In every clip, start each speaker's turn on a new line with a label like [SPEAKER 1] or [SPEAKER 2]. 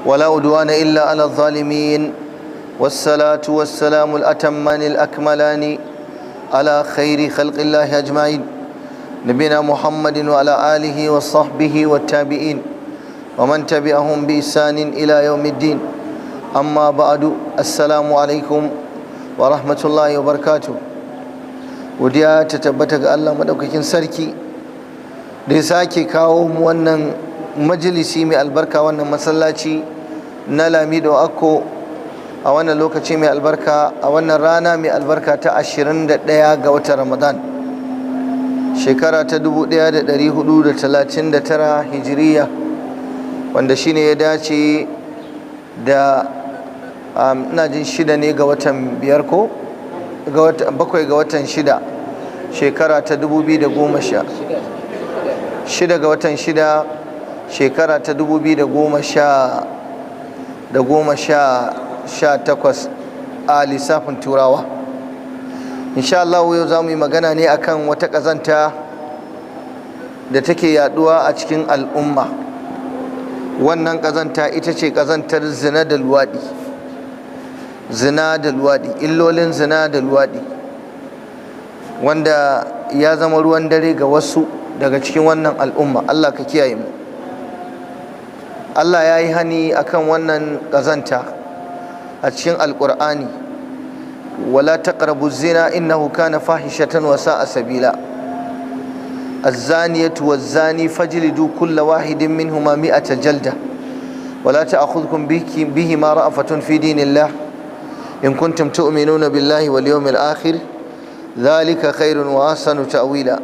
[SPEAKER 1] ولا عدوان إلا على الظالمين، والصلاة والسلام الأتمان الأكملان على خير خلق الله أجمعين، نبينا محمد وعلى آله وصحبه والتابعين ومن تبعهم بإحسان إلى يوم الدين. أما بعد، السلام عليكم ورحمة الله وبركاته. Godiya ta tabbata ga Allah madaukakin sarki da ya sake kawo mu wannan majalisi mai albarka, wannan masallaci na Lamido Akko, a wannan lokaci mai albarka, a wannan rana mai albarka ta 21 ga watan Ramadan, shekara ta 1439 Hijiriya, wanda shine ya dace da ina jin 6 ne ga watan 5 ko 7 ga watan 6, shekara ta 2010, 6 ga watan 6, shekara ta 2018 a lissafin Turawa. Insha Allah yau za mu yi magana ne akan wata ƙazanta da take yaduwa a cikin al'umma. Wannan ƙazanta ita ce ƙazantar zina da luwaɗi. Zina da luwaɗi, illolin zina da luwaɗi, wanda ya zama ruwan dare ga wasu daga cikin wannan al'umma. Allah ka kiyaye mu. Allah ya yi hani akan wannan ƙazanta a cikin Alƙur'ani: "Wala taqrabu zina innahu kana fahishatan wa sa'a sabila. الزانية والزاني فاجلدوا كل واحد منهما 100 جلدة ولا تأخذكم بهما رأفة في دين الله إن كنتم تؤمنون بالله واليوم الآخر ذلك خير وأحسن تأويلا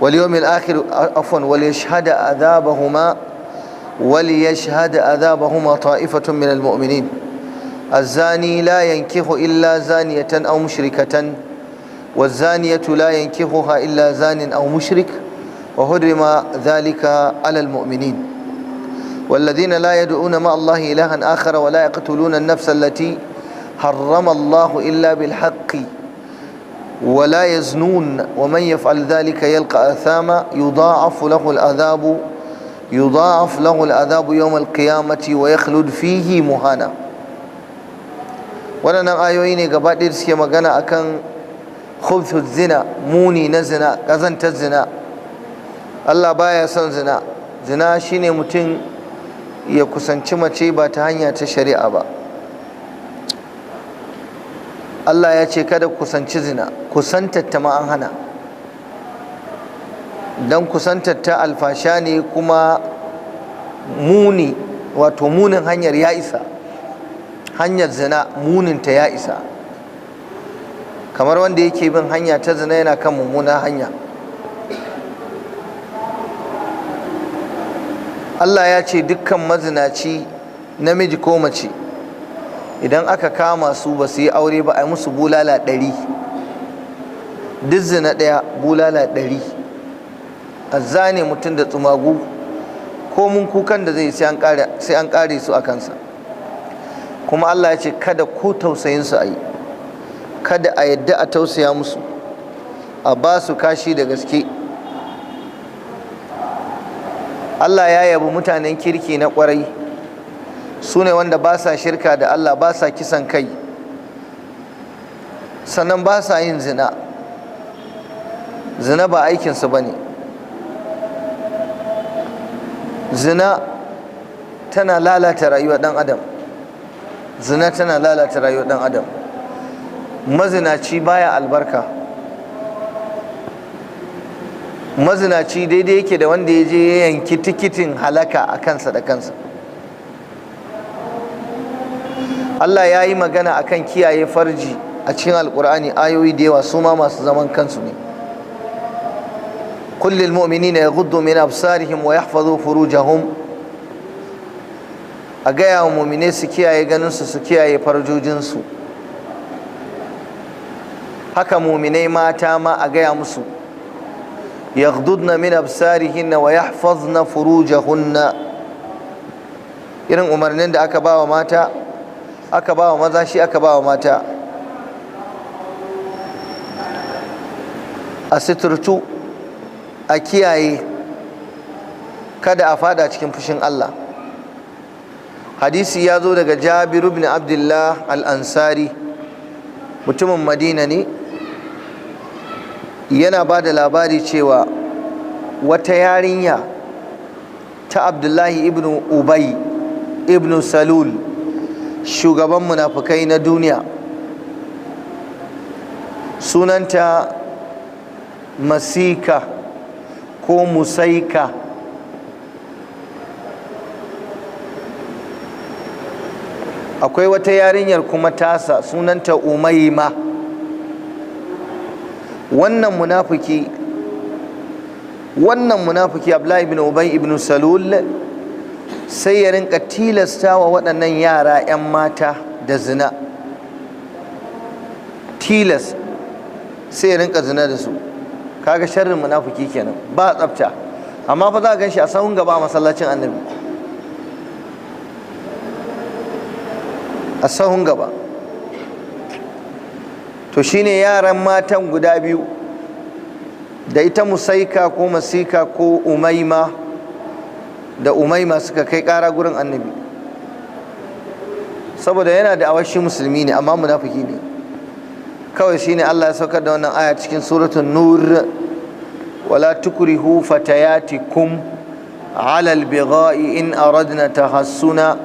[SPEAKER 1] واليوم الآخر عفوا وليشهد عذابهما طائفة من المؤمنين. الزاني لا ينكح إلا زانية أو مشركة والزانية لا ينكحها إلا زان أو مشرك وحرم ذلك على المؤمنين. والذين لا يدعون مع الله إلها آخر ولا يقتلون النفس التي حرم الله إلا بالحق ولا يزنون ومن يفعل ذلك يلقى أثاما يضاعف له العذاب يوم القيامة ويخلد فيه مهانا." Waɗannan ayoyi ne gaba ɗaya suke magana akan khubthu zina, muni na zina, ƙazantar zina. Allah baya son zina. Zina shine mutum ya kusanci mace ba ta hanya ta shari'a ba. Allah ya ce kada kusanci zina, kusantar ma an hana, don kusantar ta alfasha ne, kuma muni, wato munin hanyar ya isa. Hanyar zina muninta ya isa, kamar wanda yake bin hanya ta zina yana kan mummuna hanya. Allah ya ce dukkan mazinaci, namiji ko mace, idan aka kama su ba su yi aure ba, a yi musu bulala 100. Duk zina ɗaya bulala 100, a zane mutum da tsumagu, ko mun kukan da zai, sai an ƙare su a kansa. Kuma Allah ya ce kada ko tausayinsu a yi, kada a yadda a tausaya musu, a ba su kashi da gaske. Allah ya yabi mutanen kirki na kwarai, su ne wanda ba sa shirka da Allah, ba sa kisan kai, sannan ba sa yin zina. Zina ba aikinsu ba ne. Zina tana lalata rayuwar ɗan adam. Zina tana lalata rayuwar ɗan adam. Mazinaci baya albarka. Mazinaci daidai yake da wanda ya je ya yanki tikitin halaka a kansa da kansa. Allah ya yi magana akan kiyaye farji a cikin Alkur'ani, ayoyi da yawa, su ma masu zaman kansu ne. قل للمؤمنين يغضوا من أبصارهم ويحفظوا فروجهم. A gaya wa muminai su kiyaye ganinsu, su kiyaye farjojinsu. Haka muminai mata ma a gaya musu: yaghdudna min absarihinna wa yahfazna furujahunna. Irin umarnin da aka bawa mata, aka bawa maza, shi aka bawa mata. A suturtu, a kiyaye, kada a fada cikin fushin Allah. Hadisi ya zo daga Jabir ibn Abdullah al-Ansari, mutumin Madina ne, yana ba da labari cewa wata yarinya ta Abdullahi ibn Ubay ibn Salul, shugaban munafukai na duniya, sunanta Masika ko Musaika. Akwai wata yarinyar kuma tasa sunanta Umaima. Wannan munafiki Abdullahi ibn Ubay ibn Salul sai ya rinka tilasta wa waɗannan yara 'yan mata da zina. Tilas sai ya rinka zina da su. Kaga sharrin munafiki kenan, ba tsafta. Amma fa za a gan shi a sahun gaba a masallacin Annabi, a sahun gaba. To shine yaran matan guda biyu, da ita Musaika ko Masika ko Umaima da Umaima, suka kai kara gurin Annabi, saboda yana da awashi musulmi ne amma munafiki ne. Kawai shine Allah ya saukar da wannan aya cikin suratul Nur: wala tukrihu fatayatikum ala albigha'i in aradna tahassuna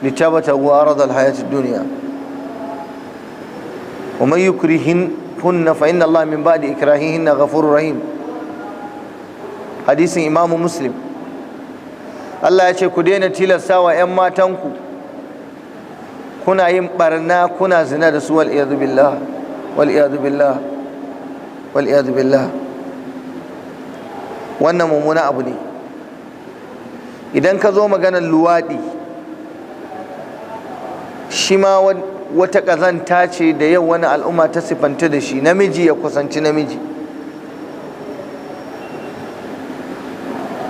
[SPEAKER 1] litabtagu arada alhayati ad-dunya wa man yukrihinna fa inna Allah min ba'di ikrahihinna ghafurur rahim. Hadisin Imam Muslim. Allah ya ce ku daina tilastawa 'yan matanku, kuna yin barna, kuna zina da su, wal iyadu billah, wal iyadu billah, wal iyadu billah. Wannan mummuna abu ne. Idan ka zo maganar luwaɗi, shi ma wata ƙazanta ce da yau wani al'umma ta siffanta da shi, namiji ya kusanci namiji.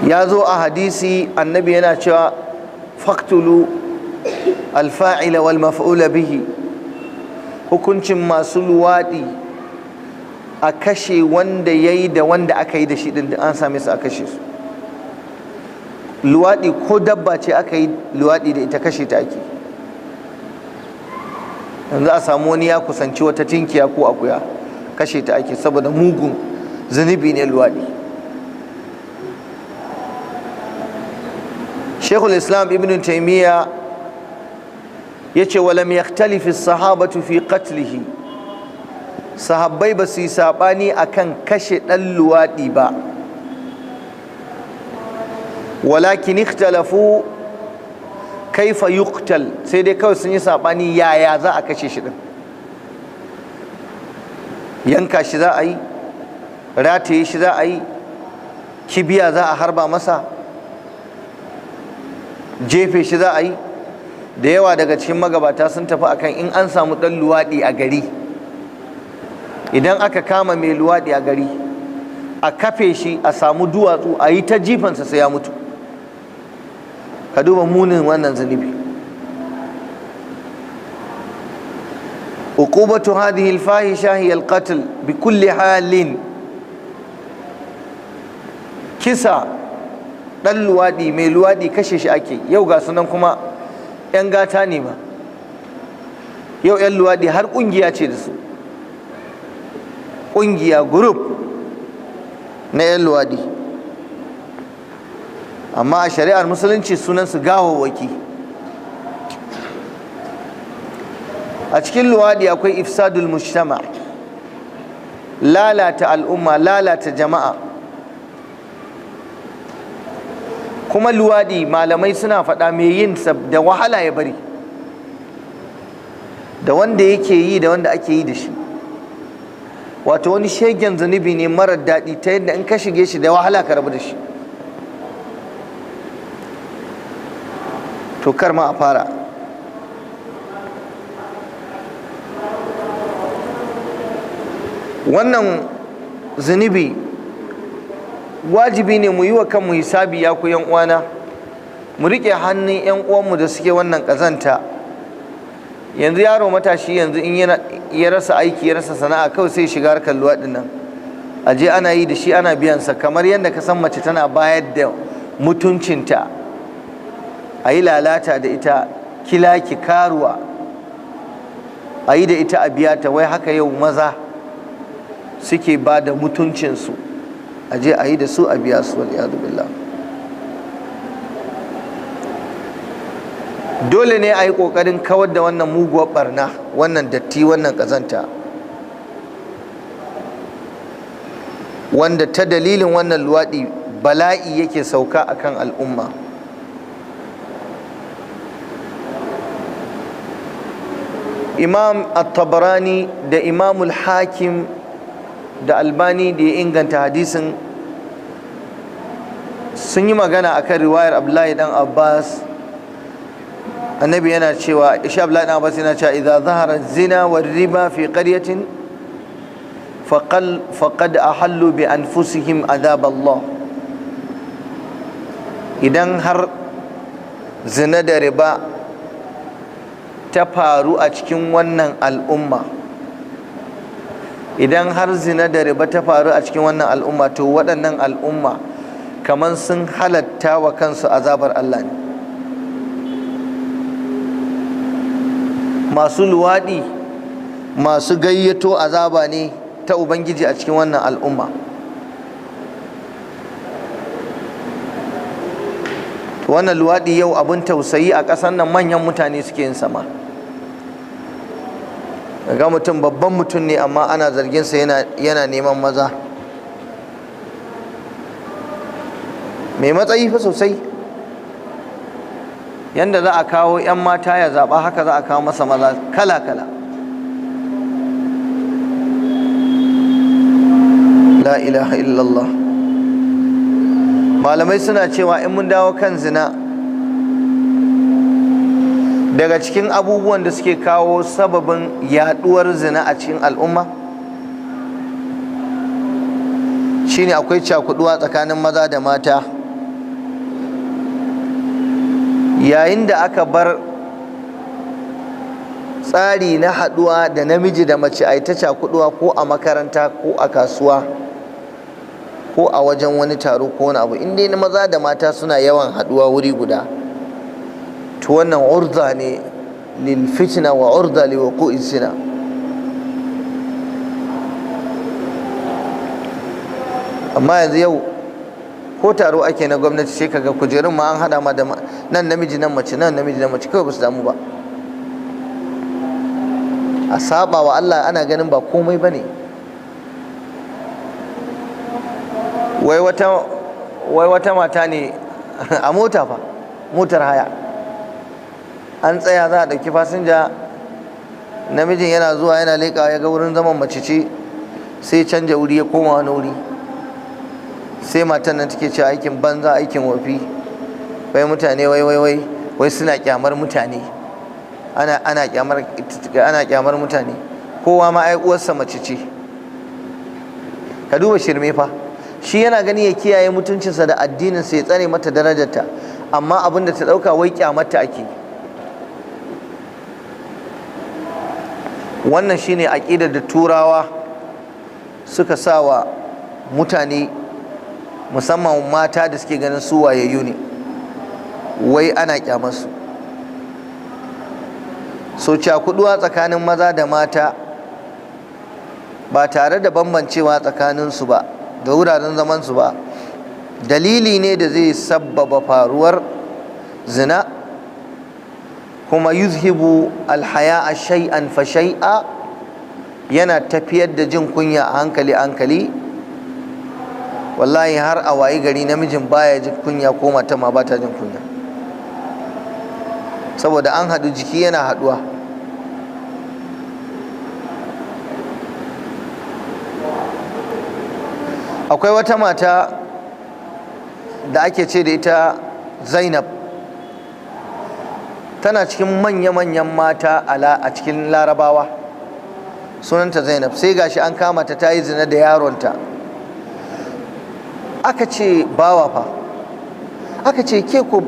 [SPEAKER 1] Ya zo a hadisi, Annabi yana cewa faktulu alfa'ila wal maf'ula bihi. Hukuncin masu luwaɗi a kashe wanda ya yi da wanda aka yi da shi ɗin, an same su a kashe su. Luwaɗi ko dabba ce aka yi luwaɗi da ita, kashe ta ake. Yanzu a samu wani ya kusanci wata tinkiya ko akuya, kashe ta ake, saboda mugun zunubi ne luwaɗi. Sheikhul Islam Ibn Taymiyyah ya ce walam yakhtalifi sahabatu fi qatlihi. Sahabbai ba su yi saɓani akan kashe ɗan luwaɗi ba, walakin ikhtalafu kaifa yuqtal, sai dai kawai sun yi saɓani yaya za a kashe shi ɗin. Yanka shi za a yi, rataye shi za a yi, kibiya za a harba masa, jefe shi za a yi. Da yawa daga cikin magabata sun tafi akan in an samu ɗan luwaɗi a gari, idan aka kama mai luwaɗi a gari, a kafe shi, a samu duwatsu a yi ta jifansa sai ya mutu. Ka duba munin wannan zunubi. Uqubatu hadhihi al-fahisha hiya al-qatl bi kulli halin. Kisa ɗan luwaɗi, mai luwaɗi kashe shi ake. Yau ga sunan kuma 'yan gata ne ma. Yau 'yan luwaɗi har ƙungiya ce da su, ƙungiya, group na 'yan luwaɗi. Amma a shari'ar Musulunci sunansu gawawwaki. A cikin luwaɗi akwai ifsadul mujtama, lalata al'umma, lalata jama'a. Kuma luwaɗi malamai suna faɗa mai yin da wahala ya bari, da wanda yake yi da wanda ake yi da shi. Wato wani shegen zunubi ne marar daɗi, ta yadda in ka shige shi da wahala ka rabu da shi. To kar ma a fara. Wannan zunubi wajibi ne mu yi wa kanmu hisabi, ya ku 'yan uwana, mu riƙe hannun 'yan uwanmu da suke wannan ƙazanta. Yanzu yaro matashi yanzu in ya rasa aiki, ya rasa sana'a, kawai sai shiga harkar luwaɗin nan, a je ana yi da shi, ana biyansa, kamar yadda ka san mace tana bayar da mutuncinta A yi lalata da ita, kilaki karuwa, a yi da ita a biya ta. Wai haka yau maza suke ba da mutuncinsu, a je a yi da su a biya su, wal'iyadu billah. Dole ne a yi ƙoƙarin kawar da wannan muguwar barna, wannan datti, wannan ƙazanta, wanda ta dalilin wannan luwaɗi bala'i yake sauka akan al'umma. Imam At-Tabarani da Imam Al-Hakim da Albani da ya inganta hadisin sun yi magana akan riwayar Abdullahi dan Abbas. Annabi yana cewa, isha Abdullahi dan Abbas yana cewa, idza zahara zina war riba fi qaryatin faqad ahallu bi anfusihim adab Allah. Idan har zina da riba ta faru a cikin wannan al'umma, idan har zina da riba ta faru a cikin wannan al'umma, to waɗannan al'umma kamar sun halatta wa kansu azabar Allah ne. Masu luwaɗi masu gayyato azaba ne ta Ubangiji a cikin wannan al'umma. Wannan luwaɗi yau abin tausayi a ƙasar nan, manyan mutane suke yin sama. Ga mutum babban mutum ne, amma ana zarginsa yana neman maza. Mai matsayi fa sosai, yanda za a kawo 'yan mata ya zaɓa, haka za a kawo masa maza kala-kala. La ilaha illallah. Malamai suna cewa, in mun dawo kan zina, daga cikin abubuwan da suke kawo sababin yaduwar zina a cikin al'umma shine akwai cakuduwa tsakanin maza da mata. Yayin da aka bar tsari na haduwa da namiji da mace a ta cakuduwa, ko a makaranta ko a kasuwa ko a wajen wani taro ko wani abu, inda na maza da mata suna yawan haduwa wuri guda, to wannan urda ne lil fitna wa urda li wuqu'i zina. Amma yanzu yau ko taro ake na gwamnati, sai kaga kujerun ma an hada ma da nan namiji nan mace, nan namiji nan mace, kawai ba su damu ba. A saba wa Allah ana ganin ba komai bane. Wai wata mata ne a mota fa, motar haya, an tsaya za a ɗauki fasinja. Namijin yana zuwa yana leƙawa, ya ga wurin zaman mace ce, sai canja wuri ya koma wani wuri. Sai matan nan take cewa, aikin banza, aikin wofi, wai mutane wai wai wai wai suna kyamar mutane, ana kyamar mutane, kowa ma ai uwarsa mace ce. Ka duba shirme fa. Shi yana gani ya kiyaye mutuncinsa da addininsa, ya tsare mata darajarta, amma abin da ta ɗauka wai kyamarta ake. Wannan shine aƙidar da Turawa suka sa wa mutane, musamman mata da suke ganin su wayayyu ne, wai ana kyamarsu. So cakuduwa tsakanin maza da mata ba tare da bambancewa tsakaninsu ba da wuraren zamansu ba, dalili ne da zai sabbaba faruwar zina, kuma yuzhibu alhaya shay'an fa shay'a, yana tafiyar da jin kunya a hankali hankali. Wallahi har a wayi gari namijin baya jin kunya, ko mata ma bata jin kunya, saboda an haɗu, jiki yana haɗuwa. Akwai wata mata da ake ce da ita Zainab, tana cikin manya-manyan mata a cikin Larabawa. Sunanta Zainab. Sai gashi an kama ta ta yi zina da yaronta. Aka ce, bawa fa. Aka ce, ke ko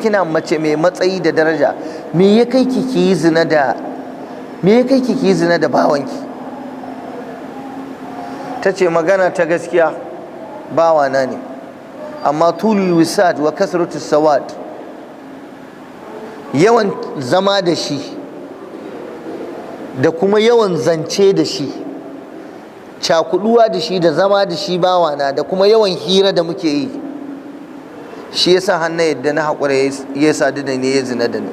[SPEAKER 1] kina mace mai matsayi da daraja, me ya kai ki ki yi zina da bawanki? Ta ce, magana ta gaskiya, bawana ne, amma tulul wisad wa kasratu sawad. Yawan zama da shi da kuma yawan zance da shi, cakuduwa da shi da zama da shi bawana, da kuma yawan hira da muke yi, shi yasa hannu yadda na haƙura ya sadu da ni, ya zina da ni.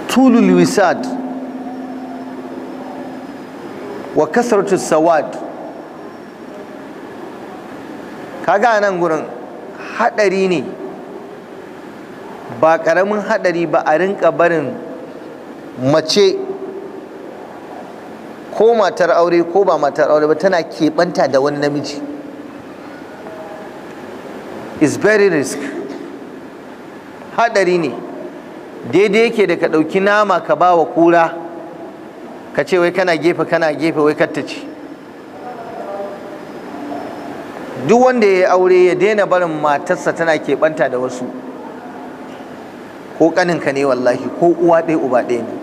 [SPEAKER 1] Tulul wisad wa kasratu sawad. Kaga nan gurin hadari ne, ba karamin hadari ba, a rinka barin mace ko matar aure ko ba matar aure ba tana keɓanta da wani namiji. Is very risk, hadari ne. Daidai yake da ka ɗauki nama ka ba wa kura ka ce wai kana gefe kana gefe wai kar ta ci. Duk wanda ya yi aure ya daina barin matarsa tana keɓanta da wasu, ko ƙaninka ne wallahi, ko uwa ɗaya uba ɗaya ne,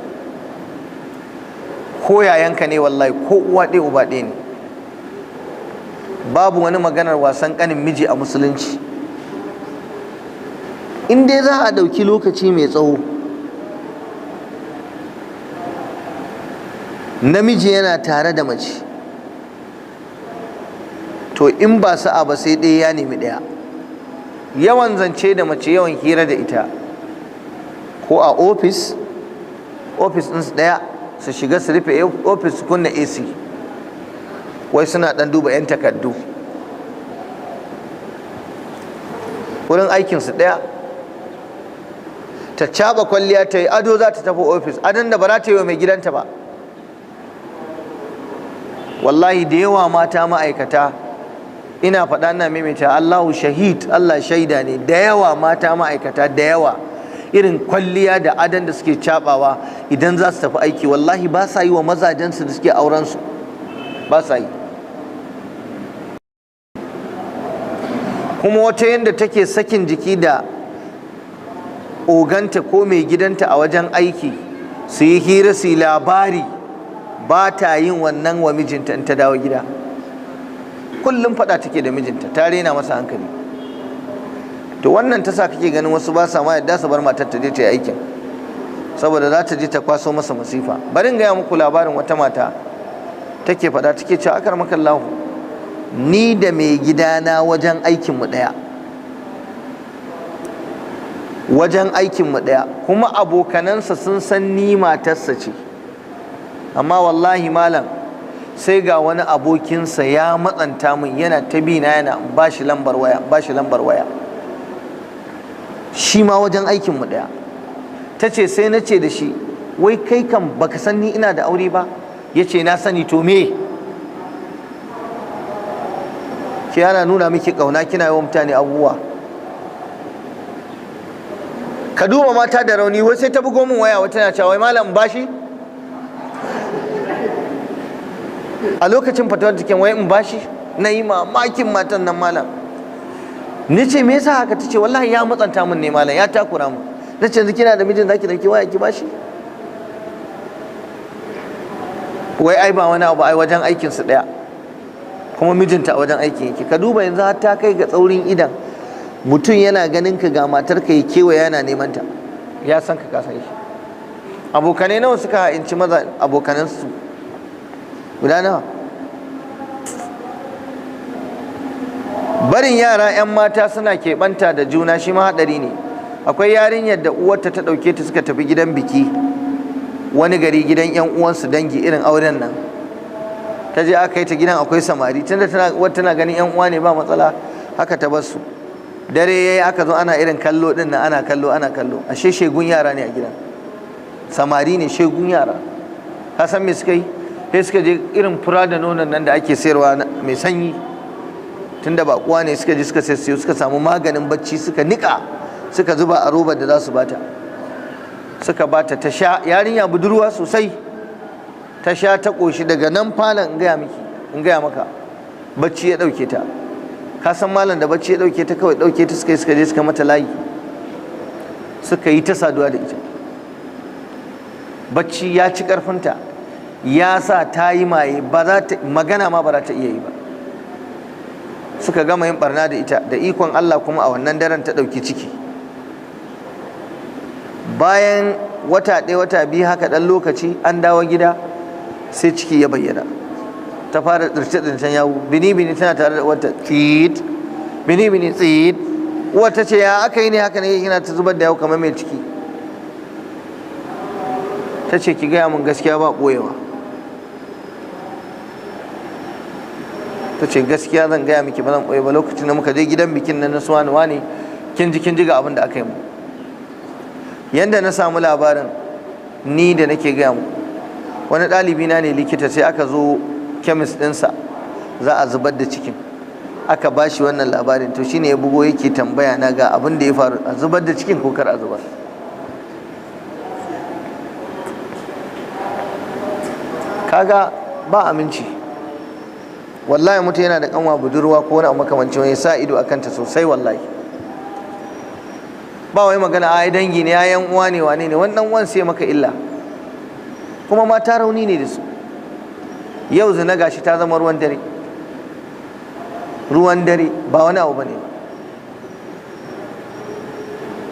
[SPEAKER 1] ko yayanka ne wallahi, ko uwa ɗaya uba ɗaya ne. Babu wani maganar wasan ƙanin miji a musulunci. In dai za a ɗauki lokaci mai tsawo namiji yana tare da mace, to in ba sa'a ba sai ɗaya ya nemi ɗaya. Yawan zance da mace, yawan hira da ita, ko a ofis, ofis ɗinsu ɗaya, su shiga su rufe ofis su kunna AC, wai suna ɗan duba 'yan takardu. Wurin aikinsu ɗaya, ta caɓa kwalliya ta yi ado za ta tafi ofis, adon da ba za ta yi wa mai gidanta ba. Wallahi da yawa mata ma'aikata, ina faɗa ina maimaita, Allahu shahid, Allah shaida ne, da yawa mata ma'aikata da yawa irin kwalliya da adon da suke cabawa idan za su tafi aiki, wallahi ba sa yi wa mazajensu da suke auren su, ba sa yi. Kuma wata yadda take sakin jiki da oganta ko mai gidanta a wajen aiki, su yi hira su yi labari, ba ta yin wannan wa mijinta in ta dawo gida. Kullum faɗa take da mijinta, ta rena masa hankali. To wannan ta sa kake ganin wasu ba sa ma yadda su bar matar ta je ta yi aikin, saboda za ta je ta kwaso masa masifa. Bari in gaya muku labarin wata mata take faɗa, take cewa akar makallahu, ni da mai gidana wajen aikinmu ɗaya, wajen aikinmu ɗaya, kuma abokanansa sun san ni matarsa ce, amma wallahi malam sai ga wani abokinsa ya matsanta min, yana ta bi na yana ba shi lambar waya, ba shi lambar waya, shi ma wajen aikinmu ɗaya. Ta ce sai na ce da shi, wai kai kan baka san ni ina da aure ba? Ya ce na sani. To me ke ana nuna miki ƙauna, kina yawan mutane abubuwa. Ka duba mata da rauni, wai sai ta bugo min waya wata na cewa wai malam bashi. A lokacin fatawar jikin wai in bashi, na yi mamakin matan nan malam. Ni ce me yasa haka? Tace wallahi ya matsanta min ne malam, ya takura min. Na ce yanzu kina da mijin zaki dauki waya ki bashi? Wai ai ba wani abu, ai wajen aikin su daya, kuma mijinta a wajen aikin yake. Ka duba yanzu har ta kai ga tsaurin idan mutum yana ganin ka ga matar ka ya kewaye yana neman ta, ya san ka ka san shi. Abokanai nawa suka ha'inci maza abokanansu guda nawa? Barin yara 'yan mata suna keɓanta da juna shi ma haɗari ne. Akwai yarinyar da uwarta ta ɗauke ta suka tafi gidan biki wani gari, gidan 'yan uwansu dangi irin auren nan. Ta je aka yi ta gidan akwai samari, tunda tana uwar tana ganin 'yan uwa ne ba matsala, haka ta bar su. Dare yayi aka zo ana irin kallo din nan, ana kallo ana kallo, ashe shegun yara ne a gidan, samari ne shegun yara. Ka san me suka yi? Sai suka je irin fura da nonon nan da ake sayarwa mai sanyi, tunda ba kuwa ne, suka je suka sayo, suka samu maganin bacci suka nika suka zuba a robar da za su bata, suka bata ta sha. Yarinya budurwa sosai, ta sha ta koshi. Daga nan falon in gaya miki, in gaya maka, bacci ya dauke ta. Ka san malam da bacci ya dauke ta, kawai dauke ta suka yi, suka je suka mata layi, suka yi ta saduwa da ita. Bacci ya ci karfinta, ya sa ta yi maye, ba za ta magana ma ba za ta iya yi ba. Suka gama yin barna da ita, da ikon Allah kuma a wannan daren ta ɗauki ciki. Bayan wata ɗaya, wata biyu, haka ɗan lokaci, an dawo gida, sai ciki ya bayyana. Ta fara tsirce-tsircen yawu, bini bini tana tare da wata tsit, bini bini tsit. Wata ce, "Ya aka yi ne haka ne yana ta zubar da yawu kamar mai ciki?" Ta ce, "Ki gaya min gaskiya, ba ɓoyewa." Ta ce, "Gaskiya zan gaya miki, ba zan ɓoye ba. Lokacin da muka je gidan bikin nan na suwani wani, kin ji, kin ji, ga abin da aka yi mu." Yanda na samu labarin ni da nake gaya mu, wani ɗalibi na ne likita, sai aka zo kemis ɗinsa za a zubar da cikin, aka ba shi wannan labarin. To shine ya bugo yake tambaya na, ga abin da ya faru, a zubar da cikin ko kar a zubar? Kaga ba aminci wallahi. Mutum yana da kanwa budurwa ko wani abu makamancin wani, sa ido akan ta sosai wallahi. Ba wai magana ai dangi ne, ai yan uwa ne, wane ne wannan uwan, sai maka illa. Kuma mata rauni ne da su. Yau zina gashi ta zama ruwan dare, ruwan dare, ba wani abu bane,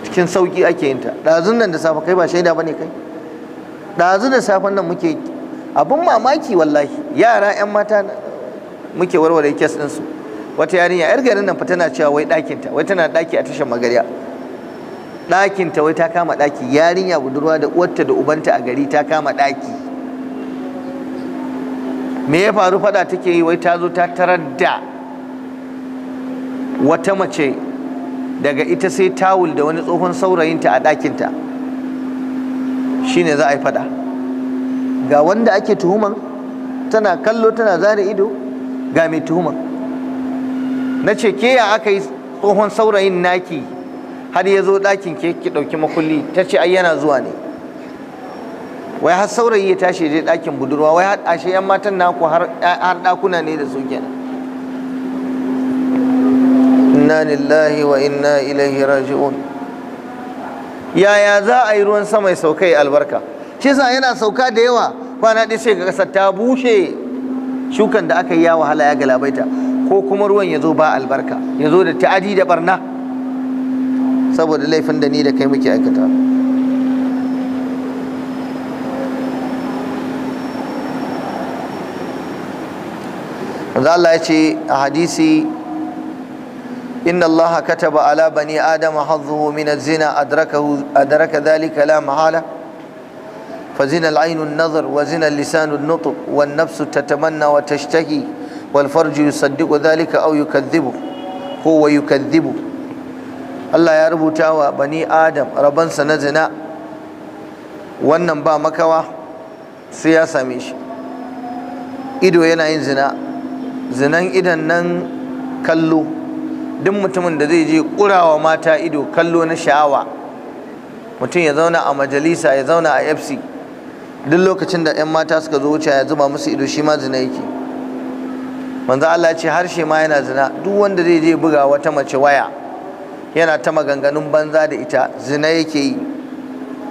[SPEAKER 1] cikin sauki ake yin ta. Ɗazun nan da safe, kai ba shaida bane kai, ɗazu da safen nan muke abun mamaki wallahi. Yara 'yan mata muke warware case ɗinsu. Wata yarinya yar garin nan fa tana cewa wai ɗakinta, wai tana ɗaki a tashar Magarya, ɗakinta, wai ta kama ɗaki. Yarinya budurwa da uwarta da ubanta a gari, ta kama ɗaki. Me ya faru? Faɗa take yi, wai ta zo ta tarar da wata mace daga ita sai tawul da wani tsohon saurayinta a ɗakinta. Shine za a yi faɗa. Ga wanda ake tuhuman tana kallo, tana zare ido, ga mai tuhuman. Na ce, "Ke, ya aka yi tsohon saurayin naki har ya zo ɗakin ke, ki ɗauki makulli?" Ta ce, "Ai yana zuwa ne." Wai har saurayi ya tashi je ɗakin budurwa? Wai har ashe yan matan naku har ɗakuna ne da su kenan. Inna lillahi wa inna ilaihi raji'un. Yaya za a yi ruwan sama ya sauka ya albarka? Shi yasa yana sauka da yawa, kwana ɗaya sai ga ƙasar ta bushe, shukan da aka yi ya wahala, ya galabaita, ko kuma ruwan ya zo ba albarka, ya zo da ta'adi da barna, saboda laifin da ni da kai muke aikata. Manzo Allah ya ce a hadisi, "Inna Allah kataba ala bani adama hazzuhu min az-zina, adrakahu adraka dhalika la mahala. فزنا العين النظر، وزنا اللسان النطق، والنفس تتمنى وتشتهي، والفرج يصدق ذلك أو يكذبه." هو يكذبه. Allah ya rubuta wa bani Adam rabansa na zina. Wannan ba makawa sai ya same shi. Ido yana yin zina, zinan idan nan kallo. Duk mutumin da zai je kurawa mata ido, kallo na sha'awa, mutum ya zauna a majalisa, ya zauna a FC, duk lokacin da 'yan mata suka zo wuce ya zuba musu ido, shi ma zina yake. Manzo Allah ya ce harshe ma yana zina. Duk wanda zai je buga wata mace waya yana ta maganganun banza da ita, zina yake yi.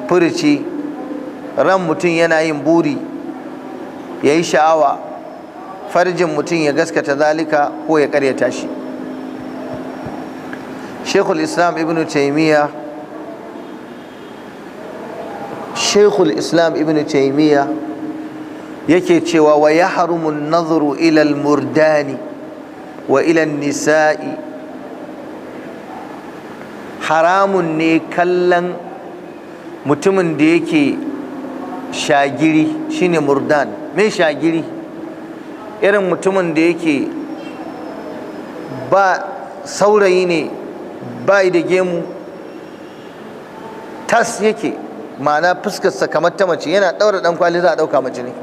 [SPEAKER 1] Furuci, ran mutum yana yin buri, ya yi sha'awa, farjin mutum ya gaskata zalika ko ya karyata shi. Shekul Islam Ibn Taimiyya, Shekul Islam Ibn Taimiyya yake cewa, "Wa ya harumun nazaru ilal murdani wa ilal nisa'i." Haramun ne kallon mutumin da yake shagiri, shine murdan. Me shagiri? Irin mutumin da yake ba saurayi ne, bai da gemu, tas yake, ma'ana fuskarsa kamar ta mace, yana ɗaura ɗan kwali za a ɗauka mace ne.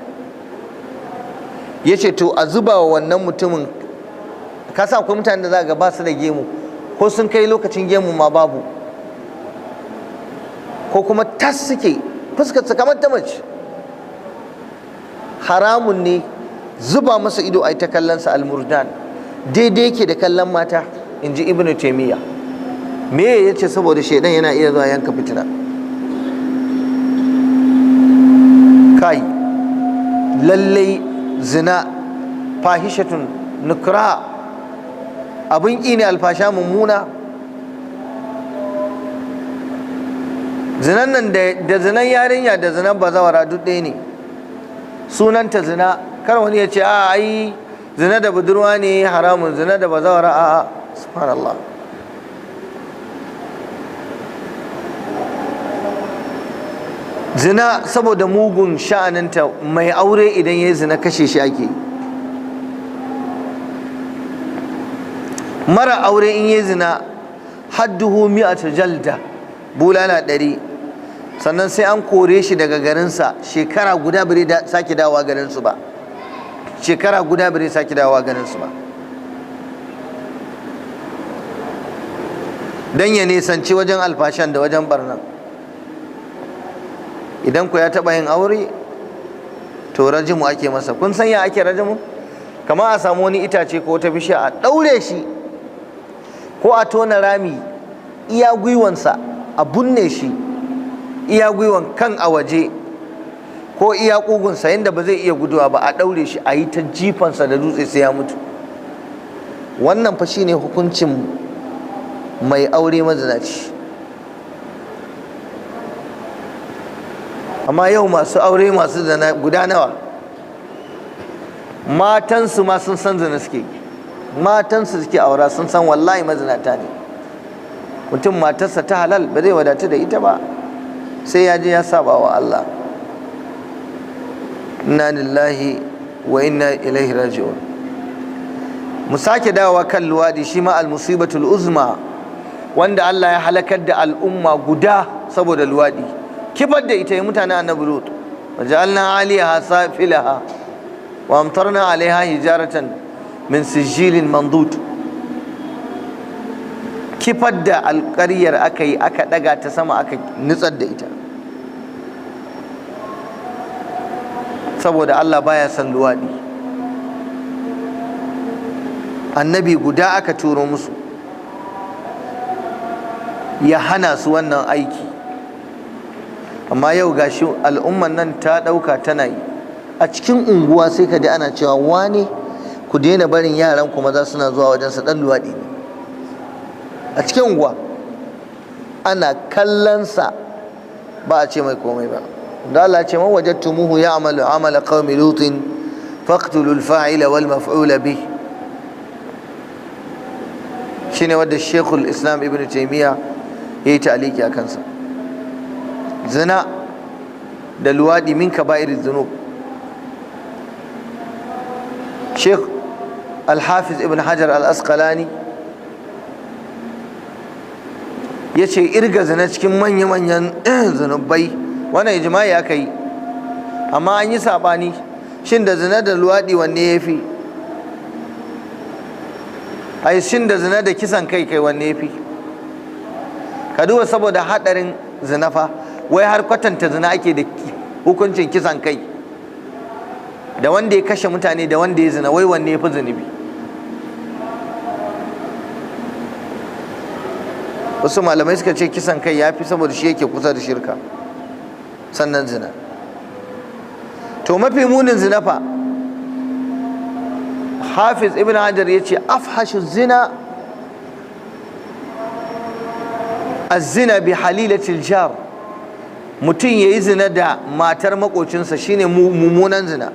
[SPEAKER 1] Ya ce to a zuba wa wannan mutumin. Ka sa akwai mutane da za ga ba su da gemu, ko sun kai lokacin gemu ma babu, ko kuma tas suke, fuskarsa kamar ta mace, haramun ne zuba masa ido a ta kallonsa. Almurdan daidai yake da kallon mata, in ji Ibnu Taimiyya. Me ya ce? Saboda shaidan yana iya zuwa yanka fitina. Kai, lallai zina fahishatun nukra. Abin ƙi ne, alfasha mummuna. Zinan nan da zinan yarinya da zinan bazawara duk ɗaya ne, sunanta zina. Kar wani ya ce a ai zina da budurwa ne haramun, zina da bazawara a subhanallah. Zina saboda mugun sha'aninta, mai aure idan ya yi zina kashe shi ake. Mara aure in yi zina hadduhu mi'ata jalda, bulala 100. Sannan sai an kore shi daga garinsa shekara guda bare sake dawowa garinsu ba. Shekara guda bare sake dawowa garinsu ba, don ya nisanci wajen alfashan da wajen barnan. Idan ku ya taɓa yin aure to rajimu ake masa. Kun san ya ake rajimu? Kama a samu wani itace ko wata bishiya a ɗaure shi, ko a tona rami iya gwiwansa a bunne shi, iya gwiwan kan a waje ko iya ƙugunsa yadda ba zai iya guduwa ba, a ɗaure shi a yi ta jifansa da dutse sai ya mutu. Wannan fa shine hukuncin mai aure mazinaci. Amma yau masu aure masu zina guda nawa? Matansu ma sun san zina suke, matansu suke aura sun san wallahi mazinata ne. Mutum matarsa ta halal ba zai wadatu da ita ba, sai ya je ya saba wa Allah. Inna lillahi wa inna ilaihi raji'un. Mu sake dawowa kan luwadi, shi ma al-musibatul uzma, wanda Allah ya halakar da al'umma guda saboda luwadi. Kifar da ita yi mutane annabi Lut. Waja'alna 'aliyaha safilaha wa amtarna 'alaiha hijaratan min sijilin mandud. Kifar da alƙaryar aka yi, aka ɗaga ta sama aka nutsar da ita, saboda Allah baya son luwaɗi. Annabi guda aka turo musu ya hana su wannan aiki. Amma yau gashi al'umman nan ta ɗauka tana yi. A cikin unguwa sai ka ji ana cewa wane ku daina barin yaran ku maza suna zuwa wajen su, ɗan luwaɗi ne. A cikin unguwa ana kallonsa ba a ce mai komai ba. Da Allah ce man wajadtumuhu ya'malu amala qaumi lutin faqtulu al-fa'ila wal maf'ula bih. Shine wanda Sheikhul Islam Ibn Taymiyyah yayi ta'aliki a kansa. Zina da luwadi min kaba'iriz dhunub. Sheikh Al-Hafiz Ibn Hajar Al-Asqalani yace irga zina cikin manya-manyan zunubai. Wannan ijma'i aka yi, amma an yi sabani shin da zina da luwadi wanne yafi? Ai shin da zina da kisan kai wanne yafi? Ka duba saboda hadarin zina fa, wai har kwatanta zina ake da hukuncin kisan kai, da wanda ya kashe mutane da wanda ya zina, wai wanne yafi zunubi? Wasu malamai suka ce kisan kai yafi saboda shi yake kusa da shirka, sannan zina. To mafi munin zina fa, Hafiz Ibn Hajar ya ce afhashu zina az-zina bi halilatil jar. Mutum yayi zina da matar makocinsa shine mummunan zina.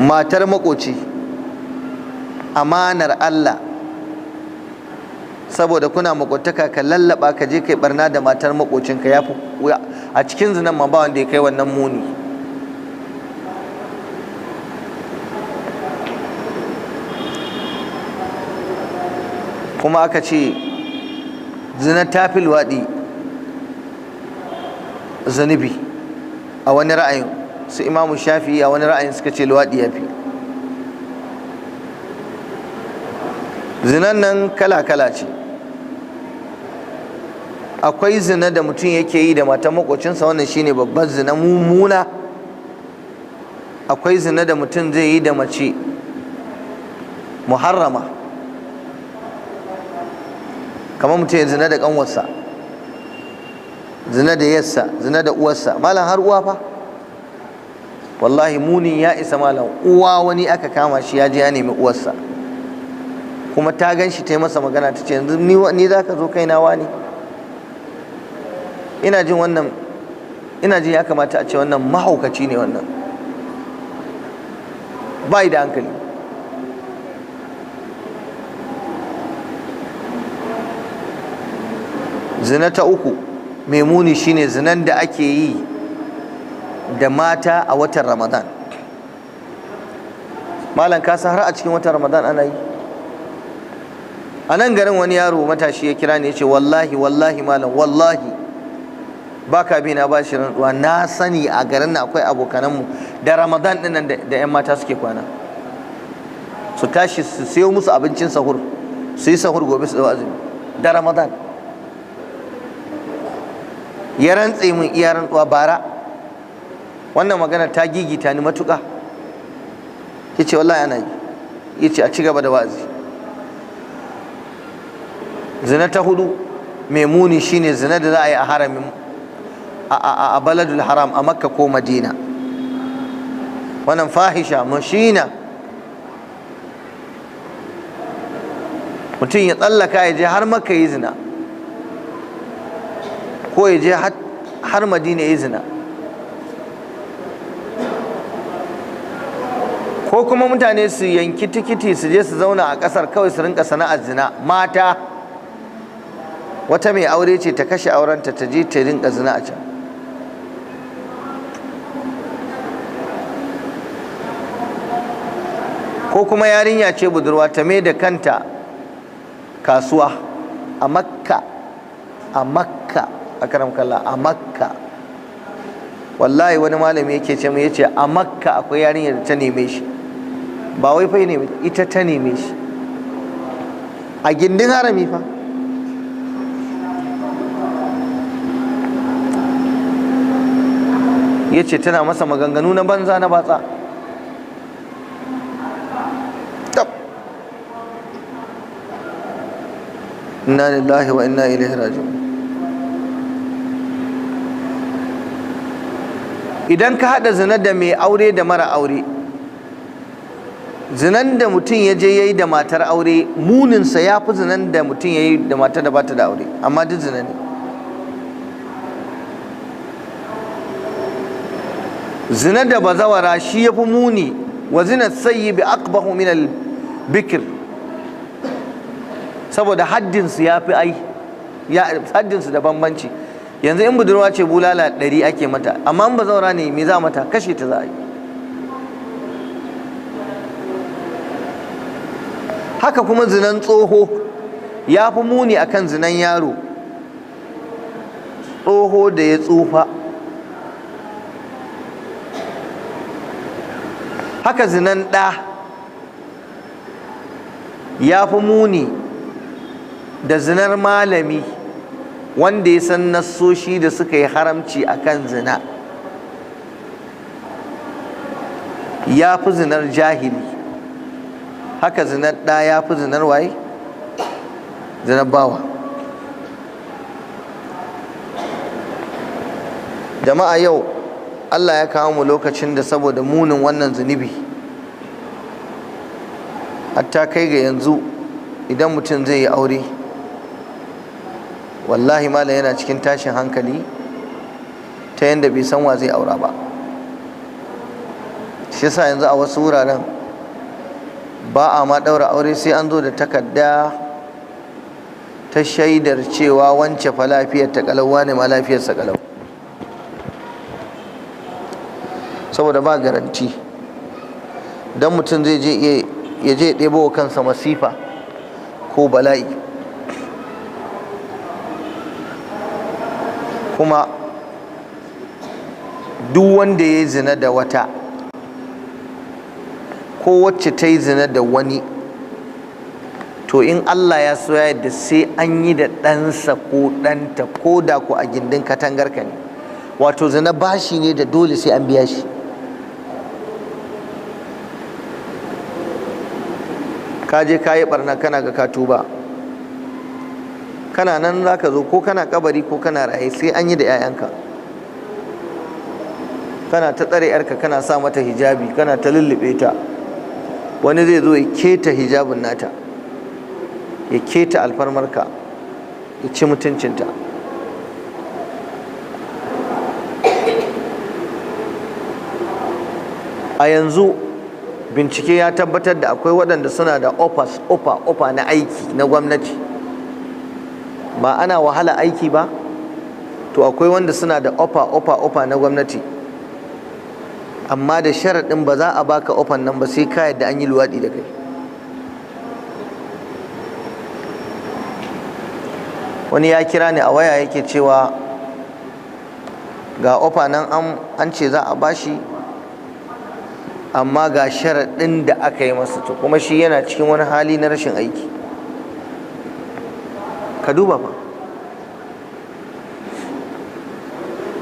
[SPEAKER 1] Matar makoci, amanar Allah, saboda kuna makotaka ka lallaba ka je kai barna da matar makocinka, yafi a cikin zinan ma ba wanda ya kai wannan muni. Kuma aka ce zina ta fi luwaɗi zunubi a wani ra'ayin su Imamu Shafi'i, a wani ra'ayin suka ce luwaɗi ya fi. Zinan nan kala-kala ce. Akwai zina da mutum yake yi da matan makocinsa, wannan shine babban zina mummuna. Akwai zina da mutum zai yi da mace muharrama, kamar mutum ya zina da kanwarsa, zina da yarsa, zina da uwarsa. Malam har uwa fa, Wallahi munin ya isa malam, uwa wani aka kama shi ya je ya nemi uwarsa, kuma ta gan shi ta yi masa magana ta ce yanzu ni za ka zo kaina wani. Ina jin wannan, ina jin ya kamata a ce wannan mahaukaci ne, wannan bai da hankali. Zina ta uku mai muni shine zinan da ake yi da mata a watan Ramadan. Malam ka san har a cikin watan Ramadan ana yi. A nan garin wani yaro matashi ya kira ni ya ce wallahi wallahi malam, wallahi baka bi na ba shi rantsuwa, na sani a garin na akwai abokananmu da Ramadan din nan da 'yan mata suke kwana, su tashi su sayo musu abincin sahur, su yi sahur gobe su dau azumi da Ramadan. Ya rantse mun iya rantsuwa bara. Wannan magana ta gigita ni matuƙa. Yace wallahi ana yi. Yace a ci gaba da wa'azi. Zina ta hudu mai muni shine zina da za a yi a haramin a baladul haram, a Makka ko Madina. Wannan fahisha mashina, mutum ya tsallaka ya je har Makka yi zina, ko ya je har Madina yi zina, ko kuma mutane su yanki tikiti su je su zauna a kasar kawai su rinka sana'ar zina. Mata, wata mai aure ce ta kashe aurenta ta je ta rinka zina a can. Ko kuma yarinya ce budurwa ta mai da kanta kasuwa a Makka, a Makka, a karam kalla, a Makka. Wallahi wani malami yake ce mai, yace a Makka akwai yarinya da ta neme shi, ba wai fa neme ita, ta neme shi a gindin harami fa. Yace tana masa maganganu na banza na batsa. Inna lillahi wa inna ilaihi raji'un. Idan ka haɗa zina da mai aure da mara aure, zinan da mutum ya je ya yi da matar aure muninsa ya fi zinan da mutum ya yi da matar da bata da aure, amma duk zina ne. Zina da bazawara shi ya fi muni. Wa zina sayyi bi aqbahu min al bikr, saboda haddinsu ya fi ai haddinsu da bambanci. Yanzu in budurwa ce bulala 100 ake mata, amma in bazawara ne me za mata? Kashe ta za a yi. Haka kuma zinan tsoho ya fi muni akan zinan yaro, tsoho da ya tsufa. Haka zinan ɗa ya fi muni da zinar malami wanda ya san nassoshi da suka yi haramci akan zina, ya fi zinar jahili. Haka zinar ɗa ya fi zinar waye? Zinar bawa. Jama'a yau Allah ya kawo mu lokacin da saboda munin wannan zunubi hatta kai ga yanzu idan mutum zai yi aure, wallahi malam yana cikin tashin hankali ta yanda bai san wa zai aura ba. Shi yasa yanzu a wasu wuraren ba a ma ɗaura aure sai an zo da takarda ta shaidar cewa wance fa lafiyar ta kalau, wane ma lafiyarsa kalau, saboda ba garanti. Dan mutum zai je ya je ɗebo wa kansa masifa ko bala'i. Kuma duk wanda ya yi zina da wata ko wacce ta yi zina da wani, to in Allah ya so ya yadda sai an yi da ɗansa ko ɗanta, ko da ko a gindin katangarka ne. Wato zina bashi ne da dole sai an biya shi. Ka je ka yi barna kana ga ka tuba, kana nan za ka zo ko kana kabari ko kana raye sai an yi da 'ya'yanka. Kana ta tsare yarka, kana sa mata hijabi, kana ta lullube ta, wani zai zo ya keta hijabin nata, ya keta alfarmarka, ya ci mutuncinta. A yanzu bincike ya tabbatar da akwai waɗanda suna da offers, ofa na aiki na gwamnati. Ba ana wahala aiki ba, to akwai wanda suna da ofa na gwamnati, amma da sharaɗin ba za a baka ofan nan ba sai ka yadda an yi luwaɗi da kai. Wani ya kira ni a waya yake cewa ga ofa nan an ce za a bashi, amma ga sharaɗin da aka yi masa, to kuma shi yana cikin wani hali na rashin aiki. Ka duba fa,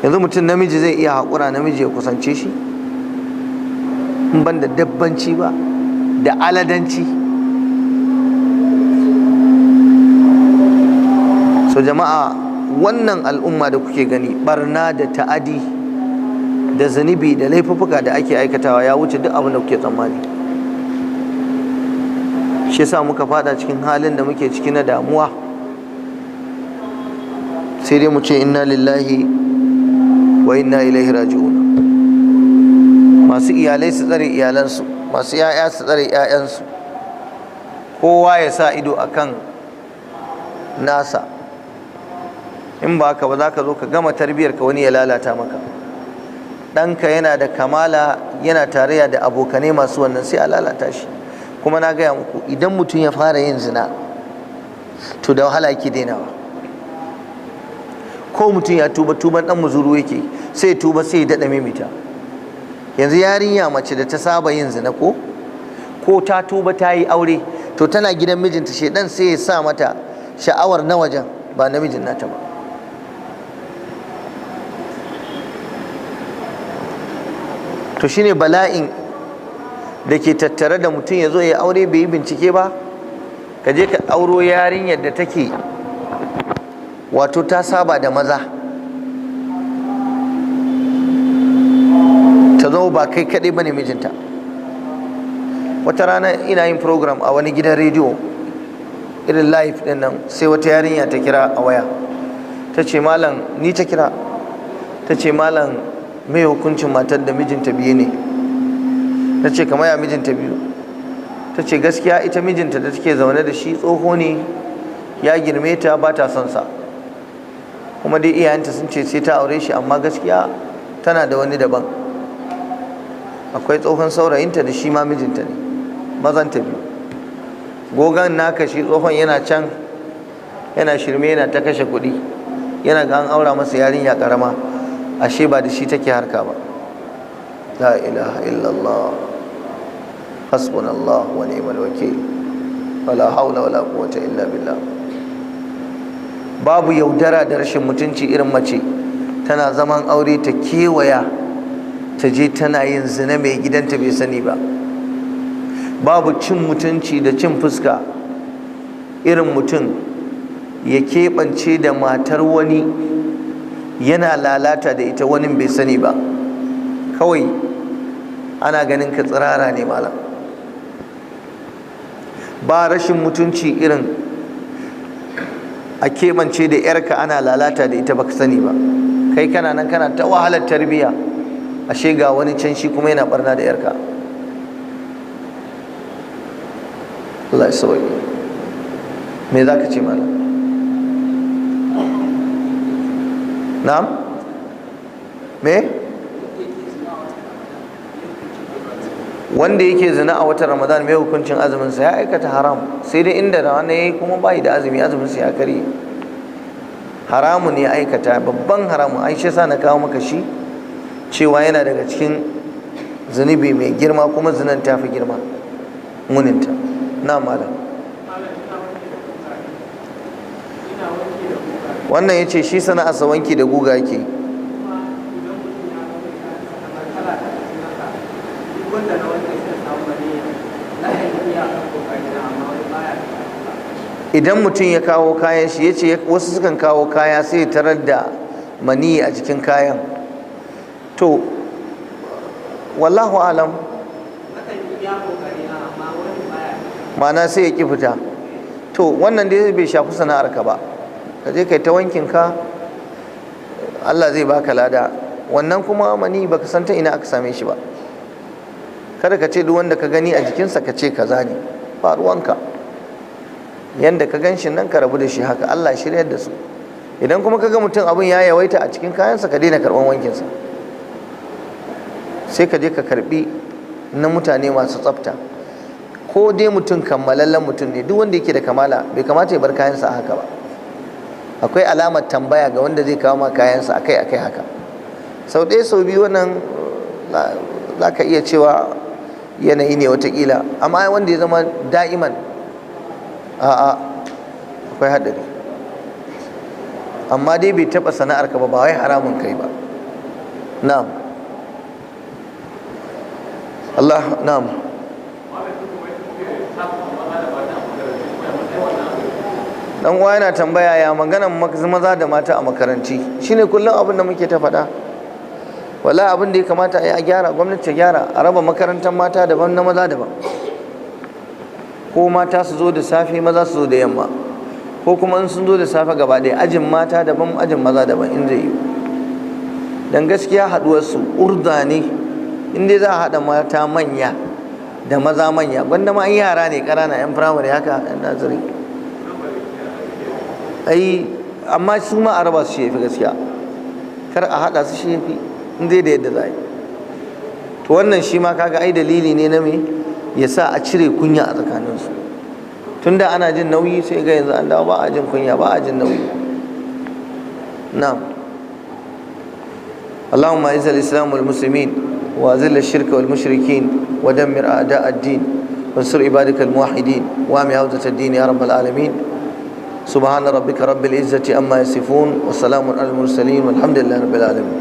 [SPEAKER 1] yanzu mutum namiji zai iya haƙura namiji ya kusance shi, in ban da dabbanci ba da aladanci. So jama'a, wannan al'umma da kuke gani, barna da ta'adi da zunubi da laifuffuka da ake aikatawa ya wuce duk abin da kuke tsammani. Shi yasa muka fada cikin halin da muke ciki na damuwa. Sai dai mu ce inna lillahi wa inna ilaihi raji'un. Masu iyalai su tsare iyalansu, masu 'ya'ya su tsare 'ya'yansu, kowa ya sa ido akan nasa. In ba haka ba za ka zo ka gama tarbiyar ka wani ya lalata maka. Ɗanka yana da kamala, yana tarayya da abokanai masu wannan, sai a lalata shi. Kuma na gaya muku, idan mutum ya fara yin zina to da wahala yake dainawa. Ko mutum ya tuba, tuban ɗan muzuru yake, sai tuba sai ya daɗa mimita. Yanzu yarinya mace da ta saba yin zina ko ta tuba ta yi aure, to tana gidan mijinta, shedan sai ya sa mata sha'awar na wajen ba namijin nata ba. To shine bala'in da ke tattare da mutum ya zo ya aure bai yi bincike ba. Ka je ka auro yarinyar da take wato ta saba da maza, ta zama ba kai kaɗai bane mijinta. Wata rana ina yin program a wani gidan rediyo irin live ɗin nan, sai wata yarinya ta kira a waya, ta ce malam, ni ta kira, ta ce malam, mai hukuncin matar da mijinta biyu ne? Ta ce kamar ya mijinta biyu? Ta ce gaskiya ita mijinta da take zaune da shi tsoho ne, ya girme ta, ba ta son sa, kuma dai iyayenta sun ce sai ta aure shi, amma gaskiya tana da wani daban, akwai tsohon saurayinta da shi ma mijinta ne, mazanta biyu. Gogan naka shi tsohon yana can yana shirme, yana ta kashe kuɗi, yana ga an aura masa yarinya karama, ashe ba da shi take harka ba. La ilaha illallah, hasbunallah wa ni'mal wakil, wala haula wala quwwata illa billah. Babu yaudara da rashin mutunci irin mace tana zaman aure ta kewaya ta je tana yin zina mai gidanta bai sani ba. Babu cin mutunci da cin fuska irin mutum ya keɓance da matar wani yana lalata da ita, wani bai sani ba. Kawai ana ganin ka tsirara ne malam. Ba rashin mutunci irin a keɓance da yarka ana lalata da ita baka sani ba. Kai kana nan kana ta wahalar tarbiyya, ashe ga wani can shi kuma yana barna da yarka. Allah ya sauke. Me za ka ce malam? Na'am? Me? Wanda yake zina a watan Ramadan mai hukuncin azumin sa? Ya aikata haram, sai dai inda da wannan yayi kuma bai da azumi, azumin sa ya karye. Haramun ya aikata, babban haramun. Ai shi yasa na kawo maka shi cewa yana daga cikin zunubi mai girma, kuma zinan ta fi girma muninta. Na malam, wannan yace shi sana'arsa wanki da guga yake. Idan mutum ya kawo kayan shi, yace wasu sukan kawo kaya sai ya tarar da mani a cikin kayan. To Wallahu alam. Ma'ana sai ya ki fita. To wannan dai bai shafi sana'ar ka ba, ka je kai ta wankin ka, Allah zai baka lada. Wannan kuma mani baka san ta ina aka same shi ba. Kada ka ce duk wanda ka gani a jikinsa ka ce kaza ne, ba ruwanka. Yanda ka gan shi nan ka rabu da shi haka, Allah shiryar da su. Idan kuma ka ga mutum abin ya yawaita a cikin kayansa, ka daina karban wankinsa, sai ka je ka karbi na mutane masu tsafta. Ko dai mutum kammalallen mutum ne, duk wanda yake da kamala bai kamata ya bar kayansa haka ba. Akwai alamar tambaya ga wanda zai kawo ma kayansa akai akai haka. Sau ɗaya sau biyu wannan za ka iya cewa yanayi ne watakila, amma wanda ya zama da'iman, a'a, akwai haɗari. Amma dai bai taɓa sana'ar ka ba, ba wai haramun kai ba. Na'am. Allah, na'am. Dan uwa yana tambaya ya maganan maza da mata a makaranti. Shine kullum abin da muke ta faɗa. Wallahi abin da ya kamata a yi, a gyara, gwamnati ta gyara, a raba makarantar mata daban na maza daban. Ko mata su zo da safe, maza su zo da yamma, ko kuma in sun zo da safe gaba ɗaya, ajin mata daban, ajin maza daban in zai yi. Dan gaskiya haɗuwar su urda ne. In dai za a haɗa mata manya da maza manya, gwanda ma an yara ne ƙanana 'yan firamare haka, 'yan nazari ai, amma su ma a raba su shi yafi gaskiya. Kar a haɗa su shi yafi, in dai da yadda za a yi. To wannan shi ma kaga ai dalili ne na me ya sa a cire kunya a tsakaninsu. Tunda ana jin nauyi, sai ga yanzu an dawo ba a jin kunya, ba a jin nauyi. Na'am. اللهم اعز الاسلام والمسلمين واذل الشرك والمشركين ودمر اعداء الدين وانصر عبادك الموحدين واهم عودة الدين يا رب العالمين. سبحان ربك رب العزة عما يصفون وسلام على المرسلين والحمد لله رب العالمين.